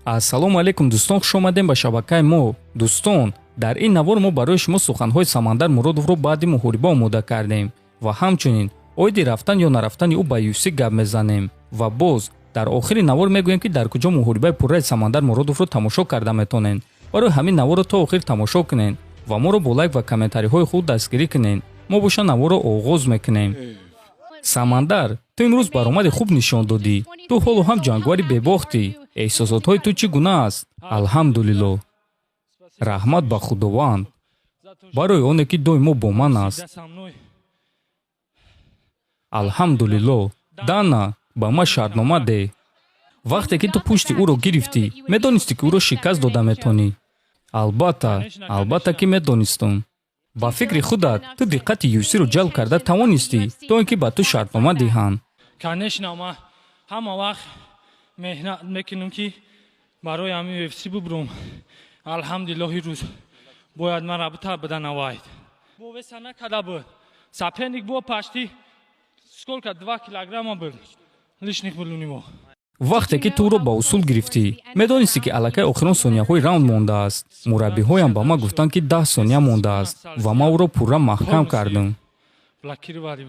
Ассалому алайкум, дӯстон, хуш омадем ба шабакаи мо. Дӯстон, дар ин навор мо барои шумо суханҳои Самандар Муродовро баъди муҳориба омода кардем ва ҳамчунин оиди рафтан ё нарафтани ӯ ба UFC гап мезанем ва боз дар охири навор мегӯем, ки дар куҷо муҳорибаи пурраи Самандар Муродовро тамошо карда метавонед. Барои ҳамин наворро то охир тамошо кунед ва моро бо лайк ва комментариҳои худ дастгирӣ кунед. Мо боша наворро оғоз мекунем. Самандар, ту имрӯз баромади хуб нишон додӣ. Ту ҳоло ҳам ҷанговари бебохтӣ. Эҳсосотҳои ту чӣ гуна аст? Алҳамдулилло, раҳмат ба Худованд барои оне, ки доимо бо ман аст. Алҳамдулилло. Дана, ба ман шартнома деҳ. Вақте ки ту пушти ӯро гирифтӣ, медонистӣ, ки ӯро шикаст дода метавонӣ? Албатта, албатта, ки медонистум. Ба фикри худат, ту диққати UFC-ро ҷалб карда тавонистӣ, то ин ки ба ту шартнома диҳанд? Конечно, ман ҳама вақт меҳнат мекунам, ки барои ҳамин UFC бубурам. Алҳамдулиллоҳ, рӯз бояд мара бита навайд бо веса накарда буд. Соперник бо почти сколько, 2 килограмма был лишних был у него. Вақте ки ту ӯро ба усул гирифтӣ, медонистӣ, ки аллакай охирон сонияҳои раунд мондааст? Мураббиҳоям ба ман гуфтанд, ки 10 сония мондааст, ва ман ӯро пурра маҳкам кардам. Блокировали.